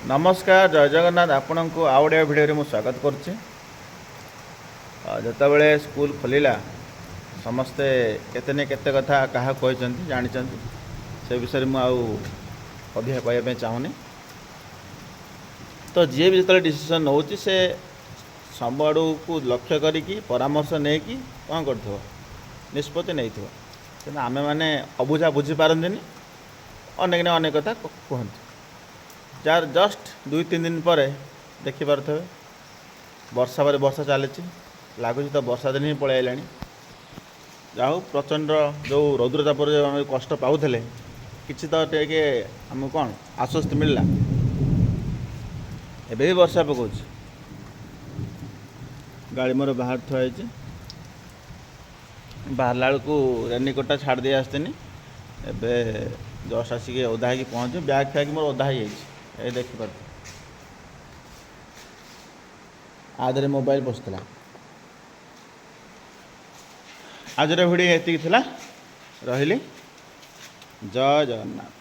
ନମସ୍କାର, ଜୟ ଜଗନ୍ନାଥ। ଆପଣଙ୍କୁ ଆଉ ଗୋଟେ ଭିଡ଼ିଓରେ ମୁଁ ସ୍ୱାଗତ କରୁଛି। ଯେତେବେଳେ ସ୍କୁଲ ଖୋଲିଲା, ସମସ୍ତେ କେତେ ନା କେତେ କଥା କାହାକୁ କହିଛନ୍ତି, ଜାଣିଛନ୍ତି। ସେ ବିଷୟରେ ମୁଁ ଆଉ ଅଧିକା କହିବା ପାଇଁ ଚାହୁଁନି। ତ ଯିଏ ବି ଯେତେବେଳେ ଡିସିସନ୍ ନେଉଛି, ସେ ସବୁ ଆଡ଼କୁ ଲକ୍ଷ୍ୟ କରିକି, ପରାମର୍ଶ ନେଇକି କ'ଣ କରିଥିବ, ନିଷ୍ପତ୍ତି ନେଇଥିବ। କିନ୍ତୁ ଆମେମାନେ ଅବୁଝା, ବୁଝିପାରନ୍ତିନି। ଅନେକ ନା ଅନେକ କଥା କୁହନ୍ତି। ଯାହାର ଜଷ୍ଟ 2-3 ଦିନ ପରେ ଦେଖିପାରୁଥିବେ, ବର୍ଷା ପରେ ବର୍ଷା ଚାଲିଛି। ଲାଗୁଛି ତ ବର୍ଷା ଦିନ ହିଁ ପଳେଇ ଆଇଲାଣି। ଯାହା ହଉ, ପ୍ରଚଣ୍ଡ ଯେଉଁ ରୌଦ୍ର ତାପରେ ଯେଉଁ ଆମେ କଷ୍ଟ ପାଉଥିଲେ, କିଛି ତ ଟିକେ ଆମକୁ କ'ଣ ଆଶ୍ୱସ୍ତି ମିଳିଲା। ଏବେ ବି ବର୍ଷା ପକାଉଛି। ଗାଡ଼ି ମୋର ବାହାରେ ଥୁଆ ହେଇଛି। ବାହାରିଲା ବେଳକୁ ରେନିକୋଟ୍ଟା ଛାଡ଼ି ଦେଇ ଆସିଥିନି। ଏବେ ଜଷ୍ଟ ଆସିକି ଓଦା ହେଇକି ପହଞ୍ଚି, ବ୍ୟାଗ୍ ଫ୍ୟାଗ୍ ମୋର ଓଦା ହେଇଯାଇଛି, ଏ ଦେଖିପାରୁଛି। ଆ ଦେହରେ ମୋବାଇଲ ପଶିଥିଲା। ଆଜିର ଭିଡ଼ିଓ ଏତିକି ଥିଲା। ରହିଲି, ଜୟ ଜଗନ୍ନାଥ।